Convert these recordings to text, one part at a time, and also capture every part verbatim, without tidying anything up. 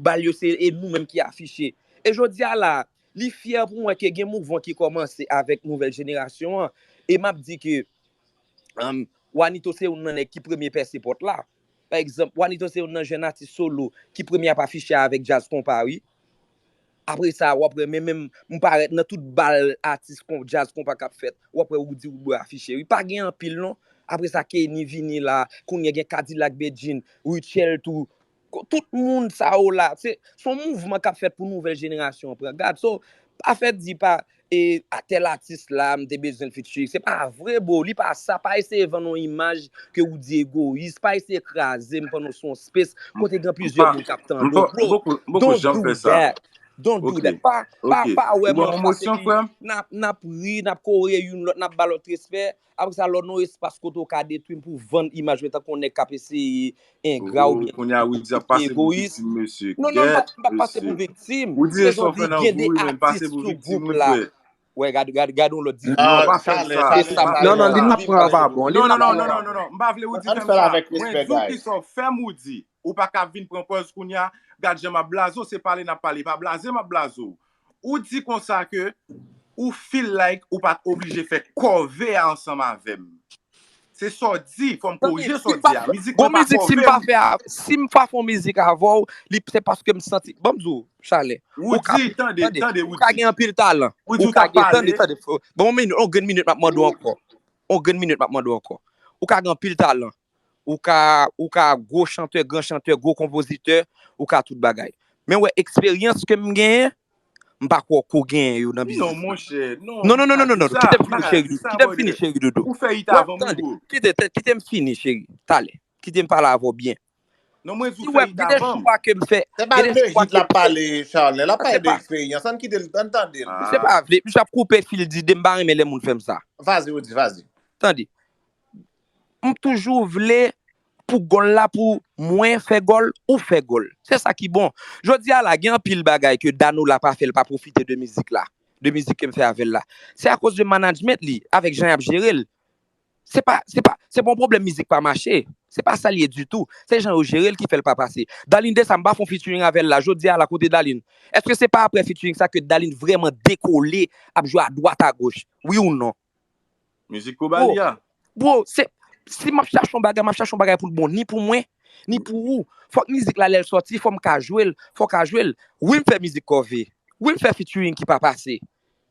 bal yo se e nou menm ki afiche. E jodi a la, li fyè pou m wè ke gen mouvman ki kòmanse avèk nouvèl jenerasyon an. E m ap di ke um, Wanito se youn nan nèg ki premye pèse pòt la. Pa egzanp, Wanito se youn nan jèn atis solo ki premye ap afiche avèk djaz konpa, wi. Apre sa, w ap wè, men menm m parèt nan tout bal atis kon, djaz konpa k ap fèt. W ap wè Roody Roodboy afiche, wi. Pa gen anpil, non. Apre sa, Kenny vini la, kounye a gen Kadilak Bedjine, Rutshelle tou. Tout moun sa yo la, se se yon mouvman k ap fèt pou nouvèl jenerasyon an pran gad. So, pa fè di pa e a tèl atis la, m te bezwen l featuring. Se pa vre, bro. Li pa sa. Pa eseye vann yon imaj ke ou di egoyis. Pa eseye kraze m pandan w sou yon space kote gen plizyè moun k ap tande w. Bro, don't do that. Don't do that. Pa, pa, pa wè m yon fason ki n ap, n ap ri, n ap kore youn lòt, n ap ba lòt respè. Apre sa, lè w nan yon espas kote w ka detwi m pou vann imaj mwen tankou yon nèg k ap eseye engra oubyen egoyis. Non, non, m pa, m pa pase pou viktim. Se jodi gen de atis sou gwoup la. Wè, gade, gade, gade yon lòt di. Non, pa fè sa. Non, non, li n ap pran pa bon. Li n ap pran pa bon. M pa vle ou di fè m sa. Mwen di w ki sa w fè m ou di. Ou pa ka vin pran pòz kounye a, gad jan m ap blaze w, se pale n ap pale, pa blaze m ap blaze w. Ou di konsa ke ou feel like ou pa t oblije fè kòve a ansanm avè m. Se sa w di, fò m korije sa w di a. Mizik mwen pa kòve m. Si m pa fè, si m pa fè yon mizik avè w, li se paske m santi, ban m di w, Chalè. Ou di, tande, tande, ou ka gen anpil talan. Ou ka gen, tande, tande. Ban m yon minit, yon grenn minit m ap mande w ankò. Yon grenn minit m ap mande w ankò. Ou ka gen anpil talan. Ou ka, ou ka gwo chantè, gran chantè, gwo konpozitè, ou ka tout bagay. Men w wè eksperyans ke m genyen, m pa kwè w ko genyen yo nan biznis. Non, monchè, non. Non, non, non, non, non, non. Kite m fini, cheri doudou. Kite m fini, cheri doudou. Ou fè it avan m, bro. Kite, kite m fini, cheri. Talè. Kite m pale avè w byen. Non, mwen di w fè it avan m. Si w wè, gen de chwa ke m fè. Se pa de hit l ap pale, Charles. L ap pale de eksperyans. Ann kite l, ann tande l. Misye pa vle, misye ap koupe fil di de m pa renmen lè moun fè m sa. Vas-y, Roody, vas-y. Tande. M toujou vle pou gòl la, pou mwen fè gòl, ou fè gòl. Se sa ki bon. Jodi a la, gen anpil bagay ke Danola pa fè, l pa pwofite de mizik la. De mizik ke m fè avè l la. Se akoz de management li, avèk jan y ap jere l. Se pa, se pa, se pa yon pwoblèm mizik pa mache. Se pa sa l ye ditou. Se jan yo jere l ki fè l pa pase. Darline Desca, m pa fè yon featuring avè l la. Jodi a la, kote Darline? Èske se pa aprè featuring sa ke Darline vrèman dekole, ap jwe a dwat a goch? Wi ou non? Mizik Kobali a. Bro, se, si m ap chache yon bagay, m ap chache yon bagay pou l bon, ni pou mwen, ni pou ou. Fòk mizik la, lè l sòti, fò m ka jwe l, fò w ka jwe l. Wi, m fè mizik kòve. Wi, m fè featuring ki pa pase.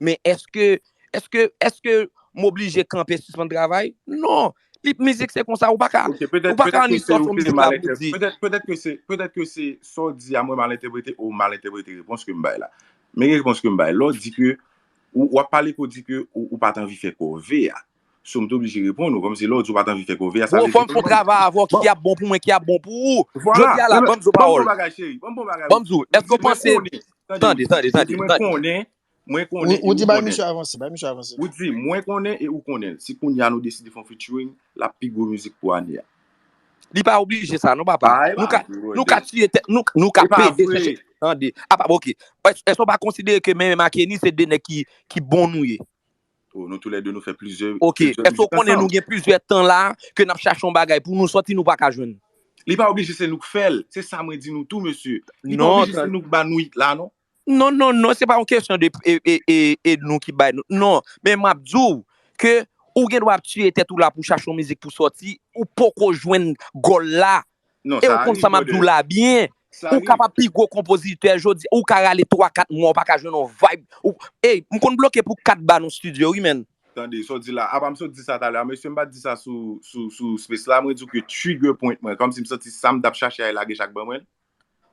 Men èske, èske, èske m oblije kanpe, sispann travay? Non. Li, mizik se konsa, ou pa ka, ou pa ka annik sòti yon mizik la pou di. Petèt, petèt ke se, petèt ke se sa w di a, mwen mal entèprete, ou mal entèprete repons ke m bay la. Men repons ke m bay, lè w di ke ou, w ap pale ke w di ke ou, ou pa t anvi fè kòve a. So, m te oblije reponn ou, kòmsi lè w di ou pa t anvi fè kòve a, sa vle di ke. Bro, fò m fè yon travay avè w ki ap bon pou mwen, ki ap bon pou ou. Jodi a la, ban m di w pawòl. Ban m di w, èske w panse. Tande, tande, tande, tande. Mwen konnen, mwen konnen e ou konnen. Ou di bay misye avanse, bay misye avanse. Ou di, mwen konnen e ou konnen. Si kounye a nou deside fè yon featuring, l ap pi gwo mizik pou ane a. Li pa oblije sa, non, papa. Nou ka, nou ka tiye tèt, nou, nou ka pede chèche. Tande. Apa, ok. Èske w pa konsidere ke menm ak Kenny se de nèg ki, ki bon nou ye? Oh, nou toulède nou fè plizyè, plizyè mizik ansanm. Ok. Èske w konnen nou gen plizyè tan la ke n ap chache yon bagay pou nou sòti, nou pa ka jwenn? Li pa oblije se nou k fè l. Se sa mwen di nou tou, mesye. Li pa oblije se nou k ba nou it la, non. Non, non, non, se pa yon kesyon de e, e, e, e nou ki bay nou. Non, men m ap di w ke ou gen dwa ap tiye tèt ou la pou chache yon mizik pou sòti, ou poko jwenn gòl la. E ou konn sa m ap di w la byen. Ou kapab pi gwo konpozitè jodi, ou ka rale twa, kat mwa, ou pa ka jwenn yon vibe. Ou, ey, m konn bloke pou kat ba nan studio, wi, menn. Tande, sa w di la. Apa m sot di sa talè a, mesye, m pa t di sa sou, sou, sou space la, mwen di w ke trigger point mwen, kòmsi m santi sa m t ap chache a, e lage chak ban mwen l.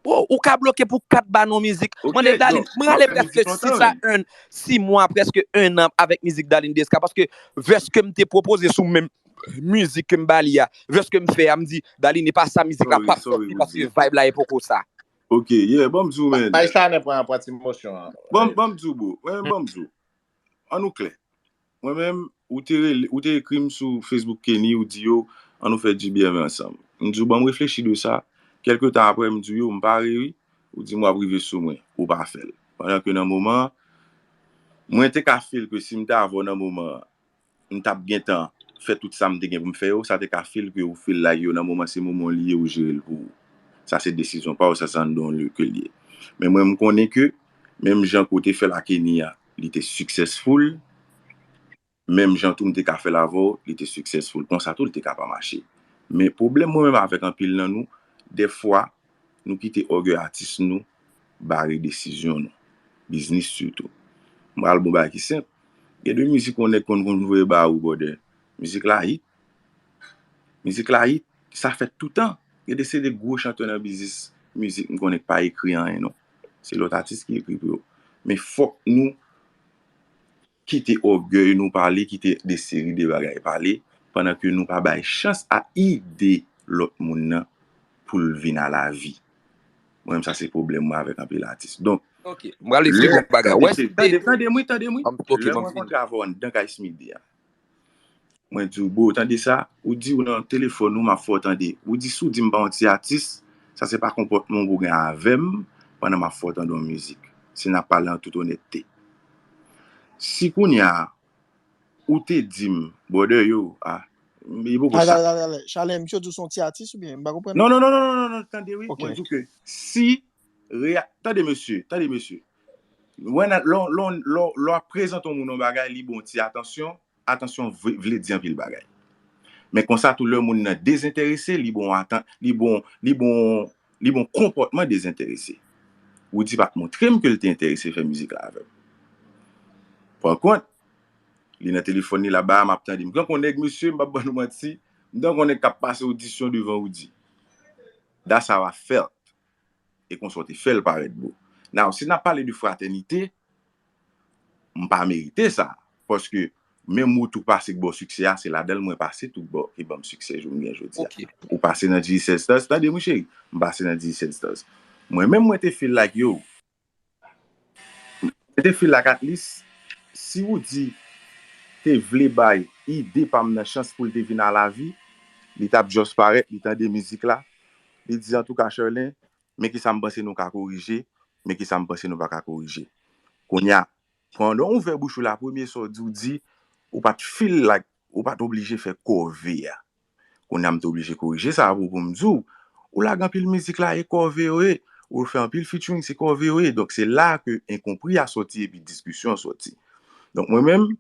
Bro, ou ka bloke pou kat ba nan mizik. Mande Darline, m rale prèske sis a en, sis mwa, prèske en an avèk mizik Darline Desca, paske vès ke m te pwopoze sou menm mizik ke m ba li a, vès ke m fè a, m di, Darline, e pa sa mizik la p ap sòti paske vibe la e poko sa. Ok, yeah, ban m di w, man. Bay Chanè pran, pran ti mosyon an. Ban m, ban m di w, bro. Ban m di w. Ann nou klè. Mwen menm, ou te rele, ou te ekri m sou Facebook Kenny, ou di yo, ann nou fè G B M ansanm. M di w, ban m reflechi de sa. Kèlke tan apre, m di w, yo, m pare wi. Ou di m w ap rive sou mwen. Ou pa fè l. Pandan ke nan moman an, mwen te ka feel ke si m te avè w nan moman an, m t ap gentan fè tout sa m te gen pou m fè yo, sa te ka feel ke ou feel like yo nan moman se moman w li ye, ou jere l pou ou. Sa se desizyon pa w, sa se anndan w ke l ye. Men mwen, m konnen ke menm jan ke w te fè l a Kenny a, li te successful, menm jan tou m te ka fè l avè w, li te successful. Konsa tou, li te ka pa mache. Men pwoblèm mwen menm avèk anpil nan nou, dèfwa, nou kite ògèy atis nou bare desizyon nou. Biznis sitou. M pral ba w yon bagay ki senp. Gen de mizik yon nèg konn, konn voye ba ou, brother. Mizik la hit. Mizik la hit, sa fèt toutan. Gen de se de gwo chantè nan biznis mizik, m konnen k pa ekri anyen non. Se lòt atis ki ekri pou yo. Men fòk nou kite ògèy nou pale, kite de seri de bagay pale, pandan ke nou pa bay chans a ide lòt moun nan pou l vin a lavi. Mwen menm, sa se pwoblèm mwen avèk anpil atis. Donk, Ok, m pral eksplike yon bagay. Wè, tande, tande, tande m wi, tande m wi. Ok, Lè m rankontre avè w anndan kay Smith de a, mwen di w, bro, tande sa, ou di w nan telefòn ou, m ap fè w tande. Ou di, si w di m pa yon ti atis, sa se pa konpòtman w pou w gen avè m pandan m ap fè w tande yon mizik. Si n ap pale an tout onètete. Si kounye a, ou te di m, brother yo, a, li poko sa. Ale, ale, ale. Chalen, misye di w se yon ti atis oubyen? M pa konprann. Non, non, non, non, non, non, non, tande wi. Mwen di w ke si, reya, tande mesye, tande mesye. Lè w ap prezante yon moun yon bagay, li ba w ti atansyon, atansyon vle, vle di anpil bagay. Men konsa tou lè moun nan dezenterese, li ba w atan, li ba w, li ba w, li ba w konpòtman dezenterese. Roody pa t montre m ke l te enterese fè mizik la avè m. Pa kont, li nan telefòn li la ba m ap tande. M tankou yon nèg, mesye, m p ap ban nou manti, m tankou yon nèg k ap pase odisyon devan Roody. That's how I felt. E konsa w te fè l parèt, bro. Now, si n ap pale de fratènite, m pa merite sa. Paske menm wout ou pase k ba w siksè a, se ladan l mwen pase tou k ba w, ki ban m siksè jou m gen jodi a. Ou pase nan G sèz Stars, tande mwen cheri, m pase nan G sèz Stars. Mwen menm mwen te feel like yo, mwen te feel like at least, si Roody te vle bay ide pa m nan chans pou l te vin a lavi, li t ap just parèt, li tande mizik la, li di, antouka, Sherlin, men kisa m panse nou ka korije, men kisa m panse nou pa ka korije. Kounye a, pandan w ouvè bouch ou la, premye sa w di, w di, ou pa t feel like, ou pa t oblije fè kòve a. Kounye a m te oblije korije sa pou, pou m di w, ou lage anpil mizik la e kòve yo ye, ou fè anpil featuring se kòve yo ye. Donk se la ke enkonpri a sòti epi diskisyon an sòti. Donk mwen menm,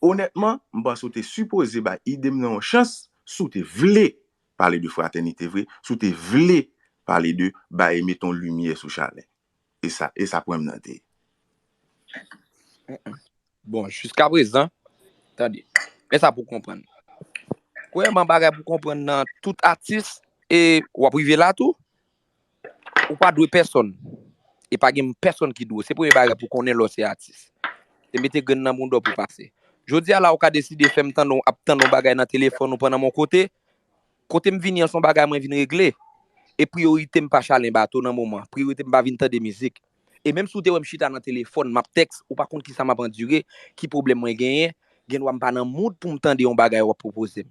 onètman, m panse w te sipoze bay ide m nan yon chans si w te vle pale de fratènite vre, si w te vle pale de bay mete yon limyè sou Chalen. E sa, e sa pwen m nan te ye. Bon, jiskaprezan, tande, men sa pou konprann. Premyèman, bagay pou konprann nan tout atis, e w ap rive la tou, ou pa dwe pèsonn. E pa gen pèsonn ki dwe w. Se premye bagay pou konnen lè w se atis. Se mete grenn nan bouda w pou pase. Jodi a la, ou ka deside fè m tande w ap tande yon bagay nan telefòn ou pandan m yon kote, kote m vini an se yon bagay mwen vin regle. E priyorite m pa Chalen Bato nan moman. Priyorite m pa vin tande mizik. E menm si w te wè m chita nan telefòn, m ap tèks, ou pa konn kisa m ap andire, ki pwoblèm mwen genyen, gendwa m pa nan mood pou m tande yon bagay w ap pwopoze m.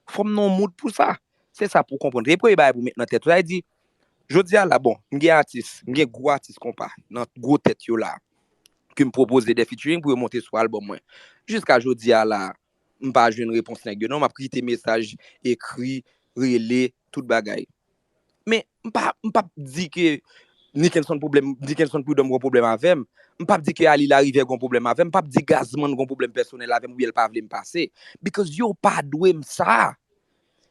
Fò m nan yon mood pou sa. Se sa pou w konprann. E premye bagay pou w met nan tèt ou, sa vle di, jodi a la, bon, m gen atis, m gen gwo atis konpa, nan gwo tèt yo la, ke m pwopoze de featuring pou yo monte sou album mwen. Jiska jodi a la, m pa jwenn repons nèg yo non, m ap kite mesaj, ekri, rele, tout bagay. Men, m pa, m p ap di ke Nickenson pwoblèm, Nickenson Prud'homme gon pwoblèm avè m. M p ap di ke Ali Larivière gon pwoblèm avè m. M p ap di Gazman gon pwoblèm pèsonèl avè m oubyen l pa vle m pase. Because yo pa dwe m sa.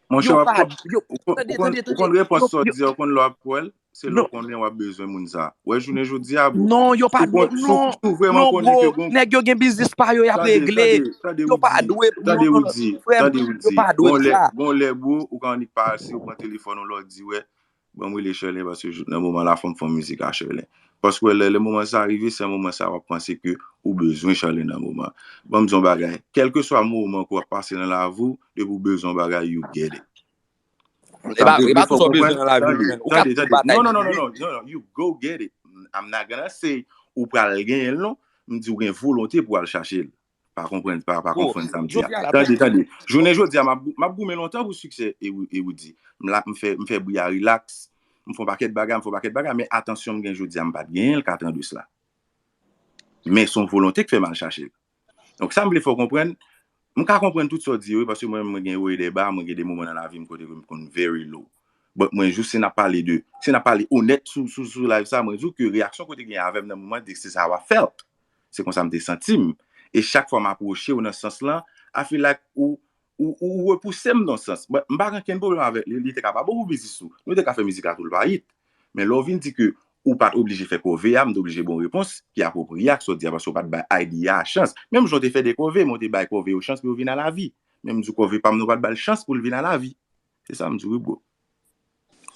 Monchè, w ap, ou konn, ou konn repons sa w di a, ou konn lè w ap pran l, se lè w konnen w ap bezwen moun sa. Wè, jounen jodi a, bro. Non, yo pa dwe, non, non, bro. Nèg yo gen biznis pa yo y ap regle. Yo pa dwe, non, non, non, frè m, yo pa dwe m sa. Gon lè, bro, ou ka annik pase, ou pran telefòn ou lè w di, wè, ban m rele Sherlin, paske nan moman la, fò m fè yon mizik a Sherlin. Paske lè, lè moman sa rive, se nan moman sa w ap panse ke ou bezwen Sherlin nan moman. Ban m di w yon bagay, kèlkeswa moman ke w ap pase nan lavi w, depi w bezwen yon bagay, you get it. E pa, e pa tout sa w bezwen nan lavi w, ou ka toujou batay. Non, non, non, non, non, non, you go get it. I'm not gonna say ou pral genyen l, non. M di w gen volonte pou w al chache l. Pa konprann, pa, pa konprann sa m di a. Tande, tande. Jounen jodi a, m ap, m ap goumen lontan pou siksè e, e Roody. M la, m fè, m fè bri a rilaks. M fè yon pakèt bagay, m fè yon pakèt bagay, men atansyon m gen jodi a, m pa t genyen l kat an de sila. Men se yon volonte k fè m al chache l. Donk, sa m vle fè w konprann, m ka konprann tout sa w di yo, wi, paske mwen menm, mwen gen wo e de ba, mwen gen de moman nan lavi m kote ke m konn very low. But mwen jis si n ap pale de, si n ap pale onèt sou, sou, sou live sa, mwen di w ke reyaksyon ke w te gen avè m nan moman an, te se sa w ap fè l. Se konsa m te santi m. E chak fwa m apwoche w nan sans lan, I feel like ou, ou, ou repouse m nan sans. But m pa gen kenn pwoblèm avèk li, li te ka pa bon pou biznis ou. Nou te ka fè mizik la tou l pa hit. Men lè w vin di ke ou pa t oblije fè kove a, m te oblije ba w repons ki apwopriye ak sa w di a, paske w pa t bay idea a chans. Menm jan w te fè de kove, men w te bay kove yo chans pou yo vin a lavi. Men m di w kove pa m nan, w pa t ba l chans pou l vin a lavi. Se sa m di w wi, bro.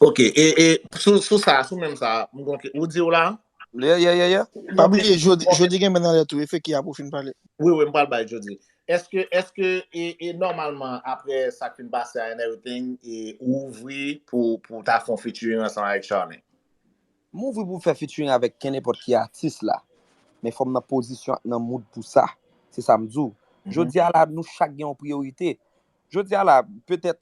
Ok, e, e sou, sou sa, sou menm sa, m gon ke, ou di w la? Yeah, yeah, yeah, yeah. Pa bliye, jodi, jodi gen men nan lè tou, e fè ki a pou fin pale. Wi, wi, m pral bay jodi. Èske, èske, e, e nòmalman, apre sa k fin pase a and everything, e ou ouvri pou, pou ta fè yon featuring ansanm avèk Charlene? M ouvri pou fè featuring avèk kenenpòt ki atis la. Men fò m nan pozisyon ak nan mood pou sa. Se sa m di w. Jodi a la, nou chak gen yon priyorite. Jodi a la, petèt,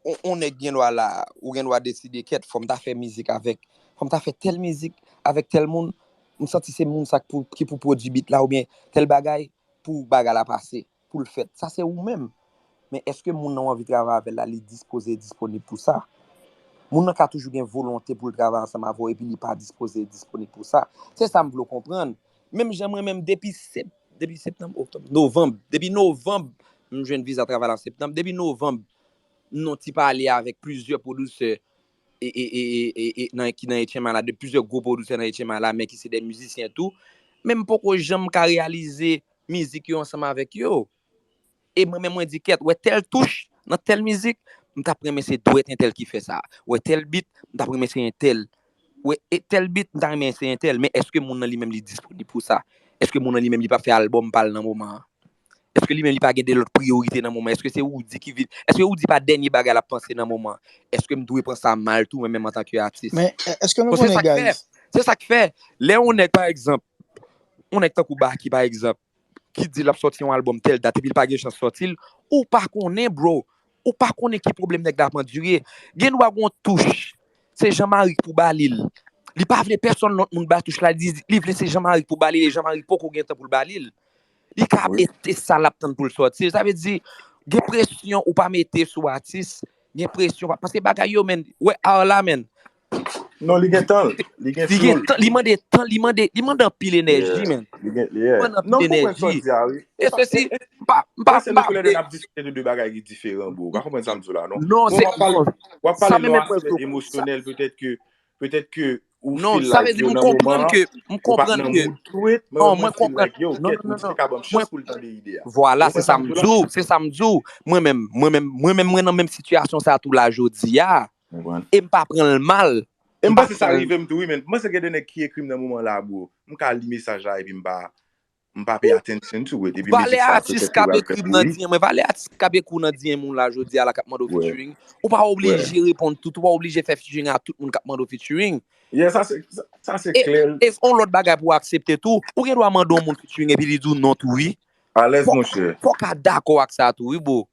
on, on nèg gen dwa la, ou gen dwa deside, kèt, fò m ta fè mizik avèk, fò m ta fè tèl mizik avèk tèl moun, m santi se moun sa k pou, ki pou pwodui beat la oubyen tèl bagay pou bagay la pase, pou l fèt. Sa se ou menm. Men èske moun nan w anvi travay avè l la, li dispoze e disponib pou sa? Moun nan ka toujou gen volonte pou l travay ansanm avè w epi li pa dispoze e disponib pou sa. Se sa m vle w konprann. Menm jan mwen menm depi sep-, depi septanm, oktòb, novanm, depi novanm, m jwenn viza travay la an septanm, depi novanm, m nan ti pale avèk plizyè pwodisè e, e, e, e, e, e, nan, ki nan H M I la, de plizyè gwo pwodisè nan H M I la, men ki se de mizisyen tou. Men m poko janm ka reyalize mizik yo ansanm avèk yo. E mwen menm mwen di, kèt, wè tèl touch nan tèl mizik, m t ap renmen se dwèt entèl ki fè sa. Wè tèl beat, m t ap renmen se entèl. Wè e tèl beat, m ta renmen se entèl. Men èske moun nan li menm li disponib pou sa? Èske moun nan li menm li pa fè albòm pa l nan moman an? Èske li menm li pa gen de lòt priyorite nan moman? Èske se Roody ki vin? Èske Roody pa dènye bagay l ap panse nan moman? Èske m dwe pran sa mal tou, mwen menm antanke atis? Men, e-, èske nou konnen, guys? Se sa k fè. Lè yon nèg, pa egzanp, yon nèg tankou Baky, pa egzanp, ki di l ap sòti yon albòm tèl dat, epi l pa gen chans sòti l, ou pa konnen, bro. Ou pa konnen ki pwoblèm nèg la ap andire. Gen dwa gon touch. Se Jean Marie k pou ba li l. Li pa vle pèsonn lòt moun ba touch la, li, li vle se Jean Marie k pou ba li l, e Jean Marie poko gen tan pou l ba li l. Li ka, e, e sa l ap tann pou l sòti. Sa vle di, gen presyon ou pa mete sou atis, gen presyon pa, paske bagay yo, men, wè, Arla, men. Non, li gen tan, li gen flow. Li gen tan, li mande tan, li mande, li mande anpil enèji, men. Li gen, yeah. Li mande anpil enèji. E se si, m pa, m pa, m pa vle. N ap diskite de de bagay ki diferan, bro. Ou pa konprann sa m di w la, non? Non, se, w ap pale nan yon aspè emosyonèl, petèt ke, petèt ke ou feel like yo nan moman an, ou pa t nan mood pou it, men mwen feel like, yo, kèt, Roody te ka ban m chans pou l tande ide a. Vwala, se sa m di w, se sa m di w. Mwen menm, mwen menm, mwen menm, mwen nan menm sitiyasyon sa tou la jodi a. E m pa pran l mal. E m panse sa rive m tou, wi, men m panse gen de nèg ki ekri m nan moman la, bro. M ka li mesaj la epi m pa, m pa pay attention to it. Epi valè atis k ap ekri m nan D M mwen, valè atis k ap ekri w nan D M ou la jodi a la k ap mande w featuring. Ou pa oblije reponn tout, ou pa oblije fè featuring a tout moun k ap mande w featuring. Yeah, sa se, sa, sa se klè. E, e on lòt bagay pou w aksepte tou, ou gen dwa mande yon moun featuring epi li di w non tou, wi. Alèz, monchè. Fò w ka dakò ak sa tou, wi, bro.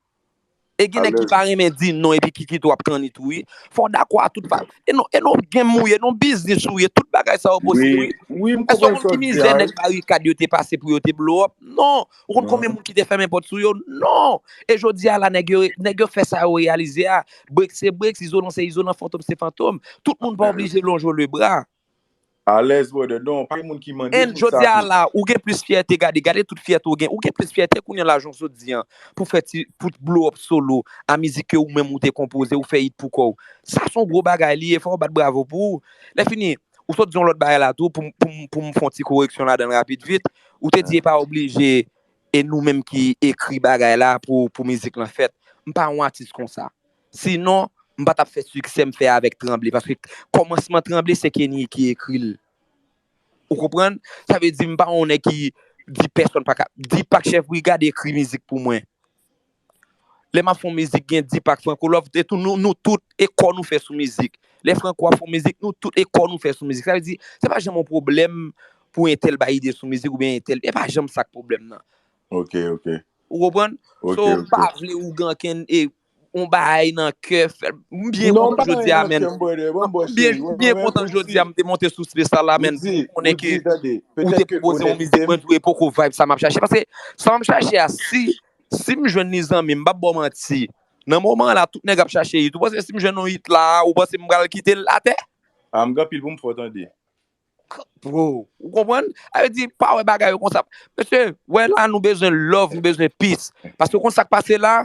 E gen nèg ki pa renmen di non epi ki kite w ap kanni tou, wi. Fò w dakò a tout fa-, e non, e non gen mouye, non biznis ou ye, tout bagay sa yo posib, wi. Èske w konn ki mizè nèg Barikad yo te pase pou yo te blow up? Non. Ou konn konbyen moun ki te fèmen pòt sou yo? Non. E jodi a la, nèg yo, nèg yo fè sa yo reyalize a. Brix se Brix, Izolan se Izolan, Fantom se Fantom. Tout moun pa oblije lonje w lebra. Alèz, brother. Non, pa gen moun ki mande pou sa tou. And jodi a la, ou gen plis fyète, gade, gade tout fyète ou gen. Ou gen plis fyète kounye a la, jan w sot di an, pou fè ti, pou blow up solo, a mizik ke ou menm ou te konpoze, ou fè hit pou kò w. Sa se yon gwo bagay li ye, fò w bat bravo pou ou. Lè fini, ou sot di yon lòt bagay la tou, pou m, pou m, pou m fè yon ti koreksyon ladan l rapid vit. Ou te di e pa oblije, e nou menm ki ekri bagay la pou, pou mizik lan fèt. M pa yon atis konsa. Sinon, m pa t ap fè siksè m fè avèk Tranble, paske kòmansman Tranble se Kenny ki ekri l. Ou konprann? Sa vle di m pa yon nèg ki di pèsonn pa ka, Deepak Chèf Brigad ekri mizik pou mwen. Lè m ap fè yon mizik, gen Deepak, Franco Love, e tou nou, nou tout, e kò nou fè sou mizik. Lè Franco ap fè yon mizik, nou tout, e kò nou fè sou mizik. Sa vle di, se pa janm yon pwoblèm pou entèl bay ide sou mizik oubyen entèl. E pa janm sa k pwoblèm nan. Ok, ok. Ou konprann? So, m pa vle ou gen ankenn, e, yon bagay nan kè, fè, m byen kontan jodi a, men. M byen, m byen kontan jodi a, m te monte sou space la, men, pou konnen ke ou te pwopoze yon mizik, mwen di w e poko vibe sa m ap chache. Paske sa m ap chache a, si, si m jwenn li zanmi m, m p ap ba w manti. Nan moman la, tout nèg ap chache hit. Ou panse si m jwenn yon hit la, ou panse m pral kite l atè? Ah, m gen anpil pou m fè w tande. Bro, ou konprann? Sa vle di, pa wè bagay yo konsa. Mesye, wè la, nou bezwen love, nou bezwen peace. Paske ou konn sa k pase la?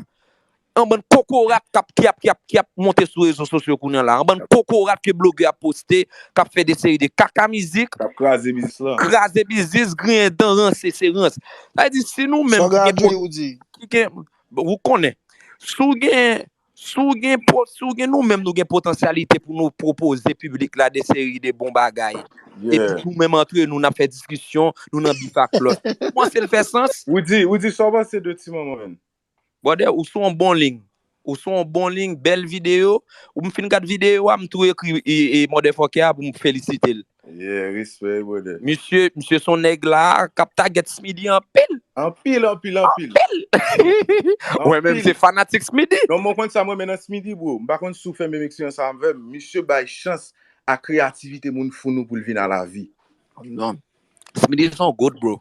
Yon bann kokorat k ap, ki ap, ki ap, ki ap monte sou rezo sosyo kounye a la. Yon bann kokorat ke blogè ap poste, k ap fè de seri de kaka mizik, K ap kraze biznis lan. Kraze biznis, griyen dan, ranse, se rans. Sa vle di, si nou menm Sa w ki gen a gen Dre pot-, ou di? ki gen, ou konnen, si w gen, si w gen, po- si w gen nou menm, nou gen potansyalite pou nou pwopoze piblik la de seri de bon bagay. Epi Yeah. nou menm antre nou, n ap fè diskisyon, nou nan bif ak lòt. Ou panse l fè sans? Ou di, ou di sa w panse de Ti Manman, menn? Brother, ou sou yon bon liy. Ou sou yon bon liy, bèl videyo. Ou m fin gad videyo a, m tou ekri e, e motherfucker a pou m felisite l. Yeah, respè, brother. Misye, misye se yon nèg la k ap tagèt Smidy anpil. Anpil, anpil, anpil. Mwen menm se fanatik Smidy. Non, mwen konn sa mwen renmen nan Smidy, bro. M pa konn si w fè menm eksperyans sa avè m. Misye bay chans a kreyativite moun fou nou pou l vin a lavi. Non. Smidy se yon goat, bro.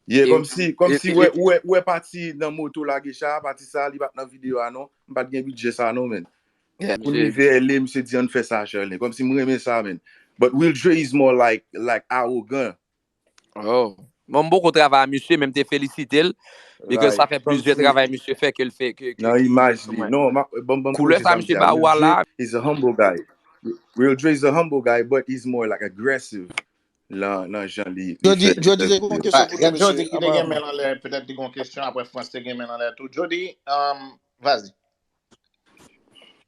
Yeah, E- kòmsi, kòmsi e- wè, e- wè, wè pati nan moto lage cha, pati sa, li pa t nan videyo a non. M pa t gen bidjè sa non, menn. Yeah, Pou misye- li veye li, misye di ann fè sa, Charlene. Kòmsi m renmen sa, menn. But Will Dre is more like, like, arogan. Oh. Bon, m poko travay a misye, men m te felisite l. Because Right. sa fè plizyè Kòmsi travay misye fè ke l fè. Ke, ke, nan imaj li. mwen. Non, ma, bon, bon, Koulè koze sa sa m misye di a. ba Will ou a Dre la. Is a humble guy. Will Dre is a humble guy, but he's more like aggressive nan, nan jan li, li Jodi, fè Jodi, fè se yon videyo. kesyon Ah, pou gen nou, Jody mesye. ki te gen men anlè, petèt li gen yon kesyon, apre Frans te gen men anlè tou. Jody, um, vas-y.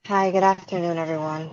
Hi, good afternoon, everyone.